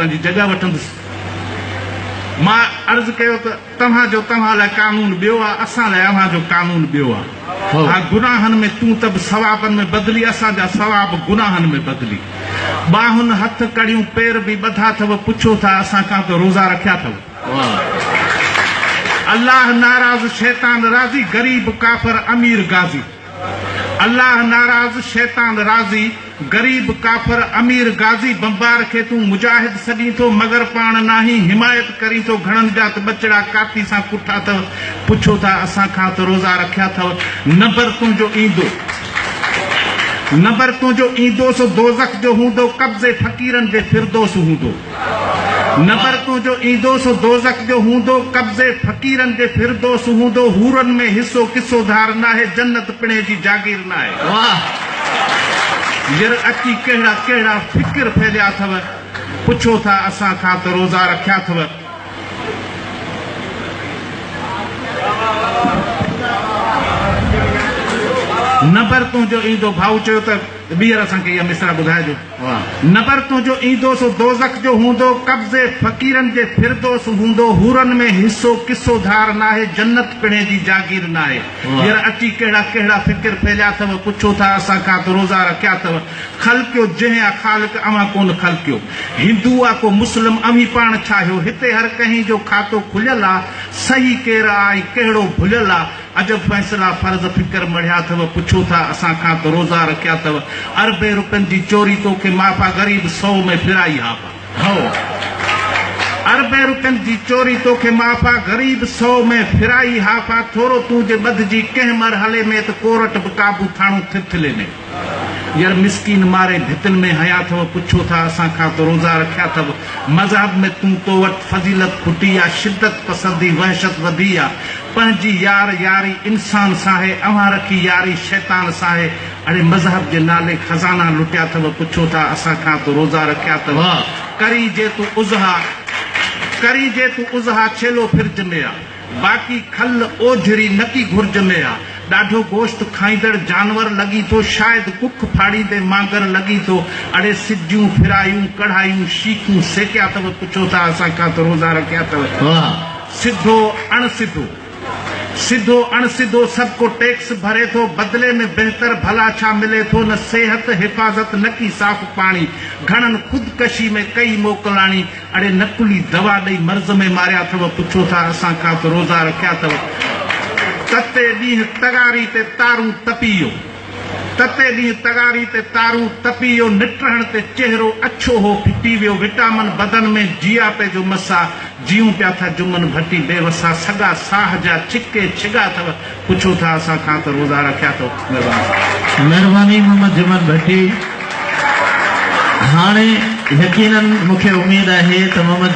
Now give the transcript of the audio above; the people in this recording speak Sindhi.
پنهنجي جڳهه وٺندس. مان عرض ڪيو ته توهان جو توهان لاء قانون ٻيو آ، اسان لاء اوهان جو قانون ٻيو آ. ها گناهن ۾ تون ته به ثوابن ۾ بدلي، اسان جا ثواب گناهن ۾ بدلي. ٻانهن هٿ ڪڙيون پير به ٻڌا اٿو، پڇو ٿا اسان کان ته روزا رکيا اٿو. الله ناراض شيطان راضي، غريب ڪافر امير غازي. الله ناراض شيطان راضي، غريب ڪافر امير غازي، بمبار کي تون مجاهد سڏين ٿو، مگر پاڻ ناهين حمايت ڪرين ٿو، گهڻن جا ته ٻچڙا ڪاتي سان ڪٺا اٿو، پڇو ٿا اسان کان ته روزا رکيا اٿو، نمبر تنهنجو ايندو نمبر تنهنجو ايندو سو دوزخ جو هوندو، قبضي فقيرن جي فردوس هوندو. نبر تنهنجو ايندو سو دوزخ جو هوندو، قبضي فقيرن جي فردوس هوندو، حورن ۾ حصو قصو ڌار ناهي، جنت پڻهين جي جاگير ناهي. ير اچي ڪهڙا ڪهڙا فڪر ڦهليا اٿو، پڇو ٿا اسان کان ته روزا رکيا اٿو. نبر تنهنجو ايندو، ڀائو چيو ته ٻيهر اسان کي اها مصرع ٻڌائجو. نبر تنهنجو ايندو سو دوزخ جو هوندو، قبضي فقيرن جي فردوس هوندو، حورن ۾ حصو قصو ڌار ناهي، جنت پڻهين جي جاگير ناهي. ير اچي ڪهڙا ڪهڙا فڪر ڦهليا اٿو، پڇو ٿا اسان کان ته روزا رکيا اٿو. خلقيو جنهن آ خالق اوهان ڪونه خلقيو. هندو آ ڪو مسلم اوهين پاڻ ڇاهيو. هتي هر ڪنهين جو کاتو کليل آ، صحيح ڪير آ ۽ ڪهڙو ڀليل آ. عجب فيصلا فرض فڪر مڙهيا اٿو پڇو ٿا اسان کان ته روزا رکيا اٿو اربين روپين جي چوري توکي معاف آ غريب سئو ۾ ڦرائي هاف آ هئو اربين روپين جي چوري توکي معاف آ غريب سئو ۾ ڦرائي هاف آ ٿورو تون جي ٻڌجي ڪنهن مرحلي ۾ ته ڪورٽ به قابو ٿاڻو ٿرٿلي ۾. ير مسڪين ماري ڀتين ۾ هنيا اٿو پڇو ٿا اسان کان ته روزا رکيا اٿو مذهب ۾ تون تو وٽ فضيلت کٽي آ شدت پسندي وحشت وڌي آ پنهنجي يار ياري انسان سان هي اوهان رکي ياري شيطان سان هي اڙي مذهب جي نالي خزانا لٽيا اٿو پڇو ٿا اسان کان ته روزا رکيا اٿو ڪرين جي تون اضحيٰ ڪرين جي تون اضحيٰ ڇيلو فرج ۾ آ. باقي کل اوجهري نڪي گهرج ۾ آ. ڏاڍو گوشت کائيندڙ جانور لڳين ٿو، شايد ڪک ڦاڙيندي مانگر لڳين ٿو. اڙي سجيون، ڦرايون، ڪڙهايون، شيخون سيڪيا اٿو، پڇو ٿا اسان کان ته روزا رکيا اٿو. سڌو اڻ سڌو، سڌو اڻ سڌو سڀ ڪو ٽيڪس ڀري ٿو، بدلي ۾ بهتر ڀلا ڇا ملي ٿو، نه صحت، حفاظت، نڪي صاف پاڻي. گهڻن خودڪشي ۾ ڪئي موڪلاڻي. اڙي نقلي دوا ڏئي مرض ۾ ماريا اٿو پڇو ٿا اسان کان ته روزا رکيا اٿو تتي ڏينهن تغاري تي تارون تپي ويو تتي ڏينهن تغاري تي تارون تپي ويو نٽهڻ تي چهرو اڇو هو ڦٽي ويو وٽامن بدن ۾ جياپي جو مسا جيئون پيا ٿا جمن ڀٽي بي وسا سڳا ساهه جا ڇڪي ڇڳا اٿو پڇو ٿا اسان کان ته روزا رکيا اٿو مھرباني. مھرباني محمد جمن ڀٽي. هاڻي يقينن مون کي اميد آهي ته محمد.